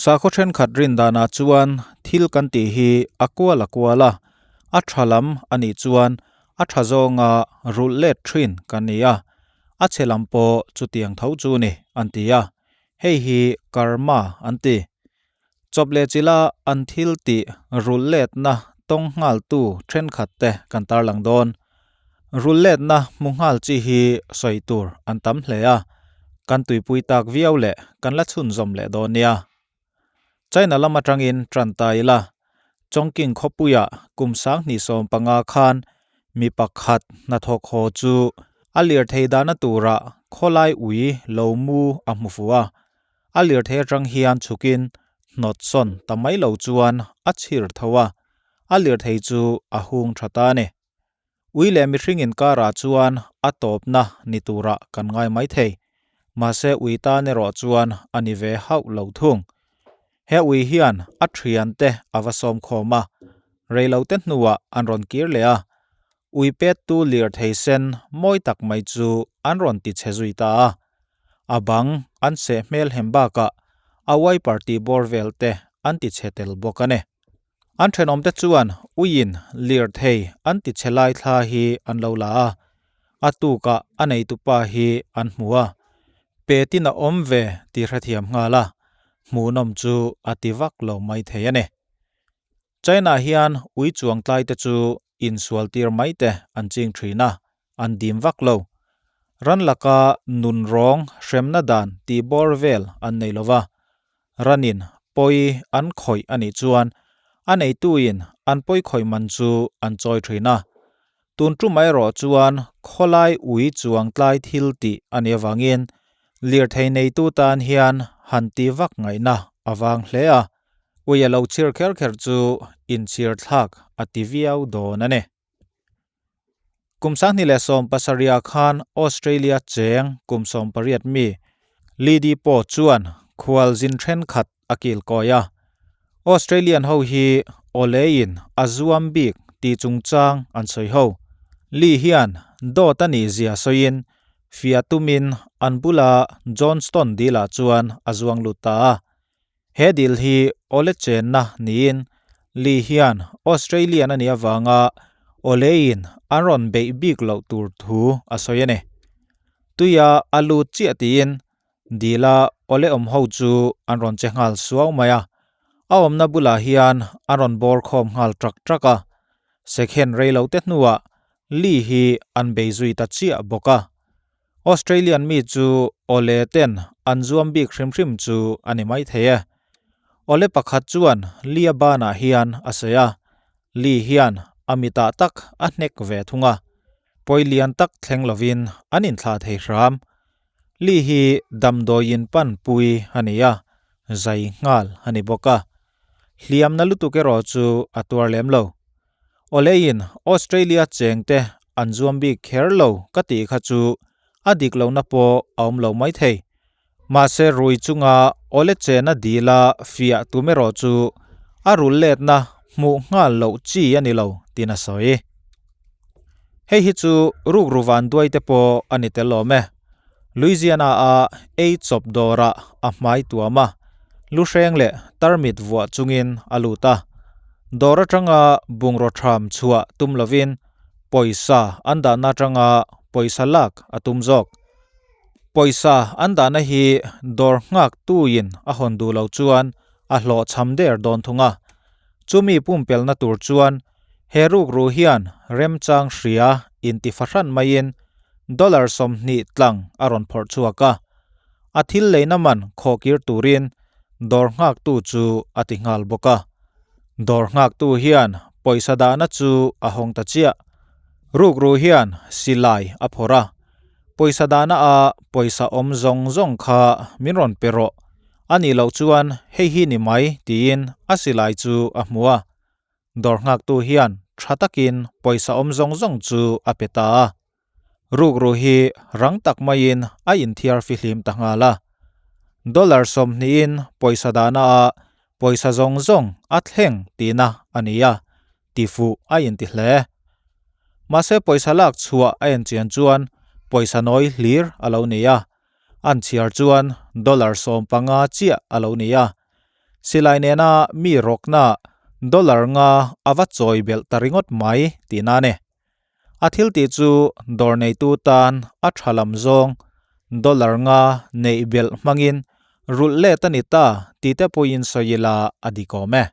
Sakhaw thenkhat rin danah chuan thil kan tih hi a kual a kual a, a tha lam a nih chuan a tha zawnga rulh let thin kan ni a, a chhe lam pawh chutiang tho chu ni an ti a, hei hi karma an ti. Chawp leh chila an thil tih rulh letna tawng nghaltu thenkhat te kan tarlang dawn. Rulh letna hmu nghal chi hi sawi tur an tam hle a, kan tuipui tak viau leh kan la chhunzawm leh dawn nia. China lam atangin tan ta ila, Chongqing khawpuiah kum 2015 khan mi pakhat hnathawk haw chu a lirthei dahna turah khawlai ui lo mu a hmu fuh a, A lirthei atang hian chhukin hnawt sawn ta mai lo chuan a chhir tho a, a lirthei chu a hung tha ta a ni. Ui leh mihring inkarah chuan a tawpna ni turah kan ngai mai thei, mahse ui tan erawh chuan a ni ve hauh lo thung. He ui hian a thiante a va sawm khawm a, reilote hnuah an rawn kir leh a, ui pettu lirthei sen mawi tak mai chu an rawn ti chhe zui ta a. A bang an seh hmel hem bakah a wiper tih bawr vel te an ti chhe tel bawk a ni. An thenawmte chuan uiin lirthei an ti chhe lai thla hi an lo la a, a tukah a neitupa hi an hmu a, petin a awm ve tih hrethiam nghal a, hmuhnawm chu a ti vak lo mai thei a ni. China hian ui chuang tlai te chu insual tir mai te an ching thin a, an dim vak lo. Ran laka nun rawng hremna dan tih bawr vel an nei lo va, ranin pawi an khawih a nih chuan a neituin an pawi khawih man chu an chawi thin a. Tun tum erawh chuan khawlai ui chuang tlai thil tih a nih avangin lirthei neitu tan hian han ti vak ngaihna a vang hle a. Ui a lo chhir kher kher chu inchhir thlak a ti viau dawn a ni. Kum 2017 khan Australia cheng kum 18 mi Lydie pawh chuan khualzin thenkhat a kil kawi a. Australian ho hi awleiin a zuam bik tih chungchang an sawi ho. Lee hian dawt a nih zia sawiin fiah tumin an bula Johnston dilah chuan a zuang lut ta a. He dil hi awle chenna niin Lee hian Australian a nih avanga awleiin an rawn beih bik loh tur thu a sawi a ni. Tuia a lut chiah tiin dila awle awm ho chu an rawn che nghal suau mai a, a awmna bulah hian an rawn bawr khawm nghal trak trak a. Second rei lo te hnuah Lee hi an bei zui ta chiah bawk a. Australian mi chu awle ten an zuam bik hrim hrim chu a ni mai thei e. Awle pakhat chuan Lee-a banah hian a sawi a, Lee hian a mitah tak a hnek ve thung a, pawi lian tak thleng lovin an inthlah thei hram. Lee hi damdawiin pan pui a ni a, zai nghal a ni bawk a. Hliamna lutuk erawh chu a tuar lem lo. Awleiin Australia chengte an zuam bik kher lo ka tih kha chu a dik lohna pawh a awm lo maithei. Mahse rui chunga awle chena dila fiah tum erawh chu a rul letna hmuh nghal loh chi a ni lo tiin a sawi. Hei hi chu rukru vanduai te pawh a ni tel awm e. Louisiana a ei chawp dawrah a hmai tuam a, lu hreng leh tarmit vuah chungin a lut a. Dawr atanga bungraw tham chhuah tum lovin pawisa an dahna atanga pawisa lak a tum zawk. Pawisa an dahna hi dawr nghak tuin a hawn duh lo chuan a hlawhchham der dawn thung a. Chumi pumpelna tur chuan He rukru hian remchang hria inti fahran maiin dollar 20 tlang a rawn phawrh chhuak a, a thil leina man khawhkir turin dawr nghaktu chu a ti nghal bawk a. Dawr nghaktu hian pawisa dahna chu a hawng ta chiah. Rukru hian silai a phawrh a, pawisa dahna a pawisa awm zawng zawng kha min rawn pe rawh, a nih loh chuan hei hi ni mai tiin a silai chu a hmu a. Dawr nghaktu hian tha takin pawisa awm zawng zawng chu a pe ta a. Rukru hi rang tak maiin a inthiar fihlim ta nghal a. Dollar 20in pawisa dahna ah pawisa zawng zawng a thleng tihna a ni a, tifuh a inti hle. Mahse pawisa lak chhuah a enchian chuan pawisa nawi hlir a lo ni a, an chhiar chuan dollar 15 chiah a lo ni a. Silai nena mi rawkna dollar nga a va chawi belh ta ringawt mai tihna a ni. A thil tih chu dawr neitu tan a tha lam zawng dollar nga neih belh hmangin rulh let a ni ta tih te pawhin sawi ila a dik awm e.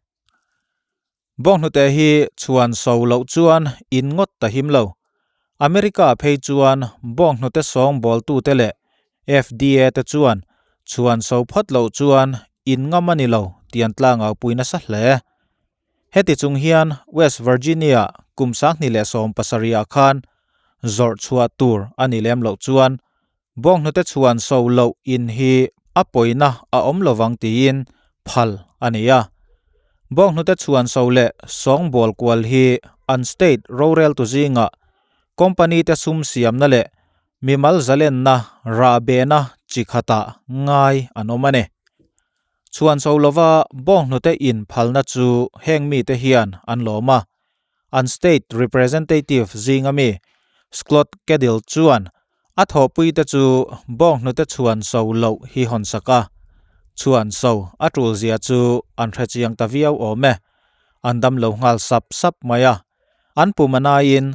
Bawnghnute hi chhuan so loh chuan in ngawt ta him lo. America phei chuan bawnghnute sawngbawltute leh FDA te chuan chhuan so phawt loh chuan in ngam a ni lo tih an tlangau pui nasa hle. Heti chung hian West Virginia kum 2017 ah khan zawrh chhuah tur a ni lem loh chuan Bawnghnute chhuan so loh in hi a pawina a awm lovang tiin phal a ni a. Bawnghnute chhuan so leh sawngbawl kual hi an state roreltu zingah company te sum siamna leh mimal zalenna rahbehna chi khatah ngai an awm a ni. Chhuan so lova bawnghnute in phalna chu heng mite hian an lawm a. An state representative zinga mi Scott Caddill chuan a thawhpuite chu bawnghnute chhuan so loh hi hawn sak a, chhuan so a tul zia chu an hre chiang ta viau awm e. An dam lo nghal sap sap mai a, an pum a naiin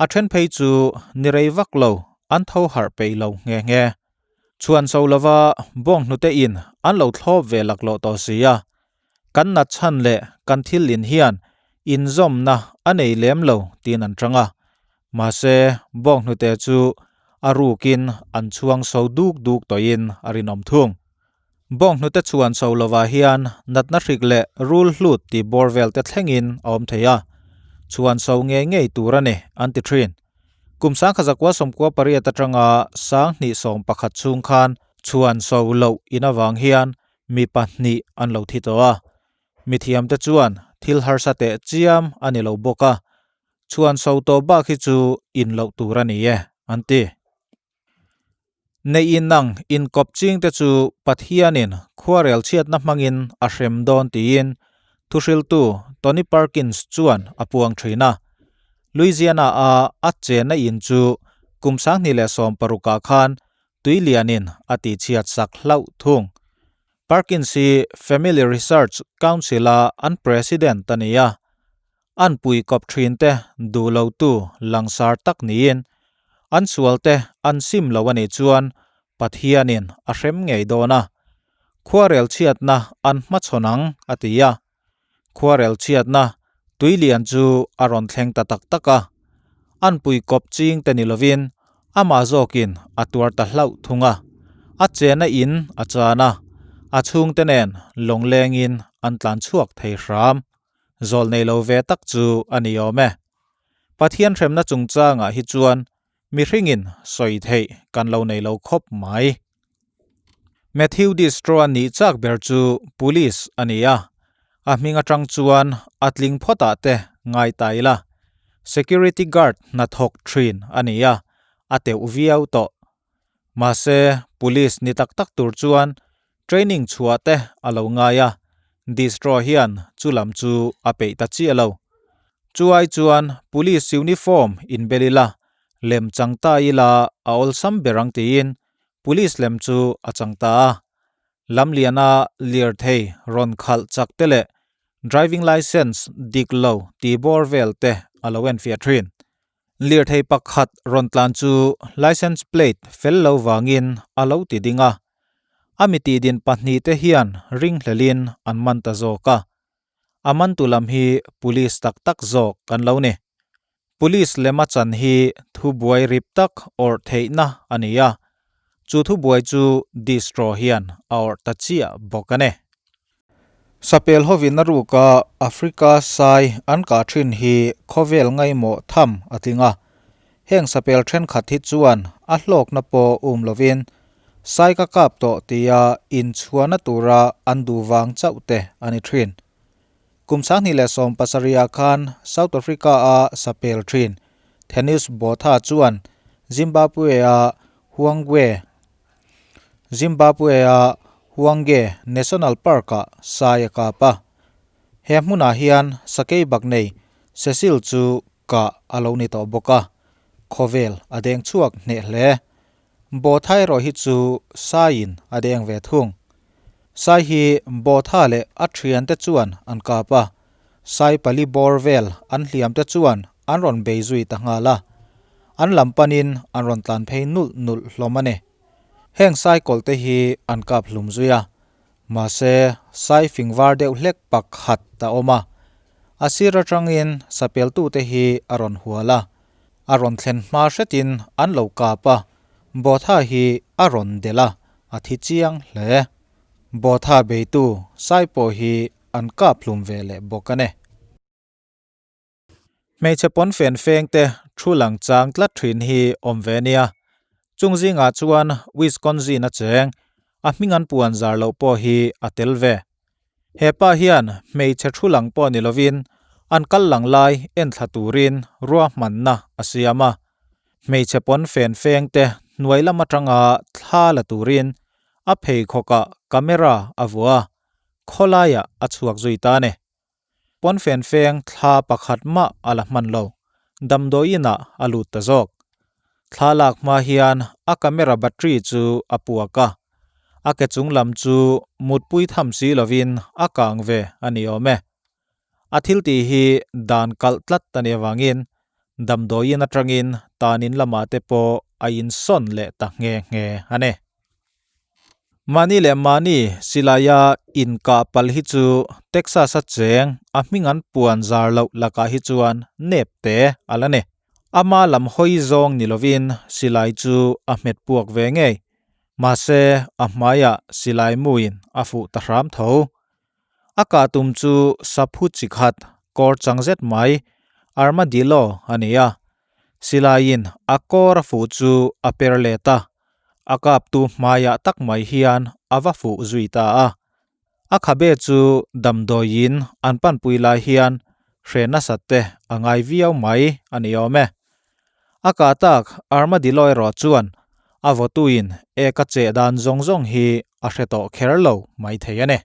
a then phei chu ni rei vak lo an tho harh peih lo nghe nghe. Chhuan so lova bawnghnute in an lo thlawp ve laklawh tawh si a, Kan nat chhan leh kan thil in hian inzawmna a nei lem lo tiin an chang a, mahse bawnghnute chu a rukin an chhuang so duk duk tawhin a rinawm thung. Bawnghnute chhuan so lovah hian natna hrik leh rul hlut tih bawr vel te thlengin a awm thei a, chhuan so ngei ngei tur a ni an ti thin. Kum 1998 atanga 2011 chhung khan chhuan so loh in avang hian Mi pahnih an lo thi tawh a, mithiamte chuan thil harsa teh chiam a ni lo bawk a, chhuan so tawh bak hi chu in loh tur a ni e, an ti. Neih inang inkawp chingte chu Pathianin khuarel chhiatna hmangin a hrem dawn tiin thuhriltu Tony Perkins chuan a puang thin a. Louisiana-a a chenna in chu kum 2016 ah khan Tui lianin a tihchhiat sak hlauh thung. Perkins hi Family Research Council-a an president a ni a, an pui kawp thinte duh lotu langsar tak niin, an sualte an sim lo a nih chuan Pathianin a hrem ngei dawn a, khuarel chhiatna an hmachhawn ang a ti a. Khuarel chhiatna tui lian chu a rawn thleng ta tak tak a, an pui kawp ching te ni lovin amah zawkin a tuar ta hlauh thung a, a chena in a chan a, a chhungte nen lawng lengin an tlan chhuak thei hram. Zawl nei lo ve tak chu a ni awm e. Pathian hremna chungchangah hi chuan Mihringin sawi theih kan lo nei lo khawp mai. Matthew Distro-a nih chak ber chu Police a ni a, a hming atang chuan a tling phawtah te ngai ta ila. Security guard hnathawk thin a ni a, a teuh viau tawh. Mahse, Police ni tak tak tur chuan training chhuah te a lo ngai a, Distro hian chu lam chu a peih ta chiah lo. Chuai chuan Police uniform inbel ila, lem chang ta ila a awlsam ber ang tiin Police lem chu a chang ta a. Lamliana lirthei rawn khalh chak te leh driving licence dik lo tih bawr vel te a lo enfiah thin. Lirthei pakhat rawn tlan chu licence plate fel lo vangin a lo ti ding a, a mi tihdin pahnihte hian ringhlelin an man ta zawk a. A mantu lam hi Police tak tak zawk kan lo ni. Police lema chan hi thubuai rip tak awrh theihna a ni a, chu thubuai chu distro hian a awrh ta chiah bawk a ni. Sapel hovin a ruka Africa sai an kah thin hi khawvel ngaimawh tham a tling a, heng sapel thenkhat hi chuan a hlawkna pawh um lovin Sai ka kap tawh tia inchhuahna tura an duh vang chauh te a ni thin. Kum 2017 ah khan South Africa-a sapel thin Theunis Botha chuan Zimbabwe-a Hwangwe Zimbabwe-a Hwange National Park-ah sai a kap a. He hmunah hian sakei bak nei Cecil chu kah a lo ni tawh bawk a, khawvel a deng chhuak hneh hle. Bawthai erawh hi chu saiin a deng ve thung. Sai hi Botha leh a thiante chuan an kap a, sai pali bawr vel an hliam te chuan an rawn bei zui ta nghal a, an lam panin an rawn tlan phei nulh nulh hlawm a ni. Heng sai kawlh te hi an kap hlum zui a, mahse sai fing var deuh hlek pakhat a awm a, a sir atangin sapeltute hi a rawn hual a, a rawn thlen hma hretin an lo kap a, Botha hi a rawn delh a, a thi chiang hle. Botha beitu sai pawh hi an kap hlum ve leh bawk a ni. Hmeichhe pawn fen feng te thu lang chang tlat thin hi awm ve nia. Chung zingah chuan Wisconsin a cheng, a hming an puan zar loh pawh hi a tel ve. He pa hian hmeichhe thu lang pawh ni lovin an kal lang lai enthla turin ruahmanna a siam a. Hmeichhe pawn fen feng te hnuai lam atanga thla la turin a pheikhawkah camera a vuah a, khawlaiah a chhuak zui ta a ni. Pawnfen feng thla pakhat mah a la hman lo, damdawiinah a lut ta zawk. Thla lak hma hian a camera battery chu a puak a, a ke chung lam chu mutpui tham si lovin a kang ve a ni awm e. A thil tih hi dan kalh tlat a nih avangin damdawiin atangin tanin lamah te pawh a insawn leh ta nghe nghe a ni. Mahni leh mahni silaia inkah palh hi chu Texas-a cheng a hming an puan zar loh lakah hi chuan nep te a la ni. Ama lam hawi zawng ni lovin silai chu a hmet puak ve ngei. Mahse, a hmaiah silai muin a fuh ta hram tho. A kah tum chu saphu chi khat kawr chang zet mai armadillo a ni a. Silaiin a kawr a fuh chu a per let a, a kaptu hmaiah tak mai hian a va fuh zui ta a. A khabe chu damdawiin an panpui lai hian hre nasat te a ngai viau mai a ni awm e. A kah tak armadillo erawh chuan a vawtuin ek a cheh dan zawng zawng hi a hre tawh kher lo maithei a ni.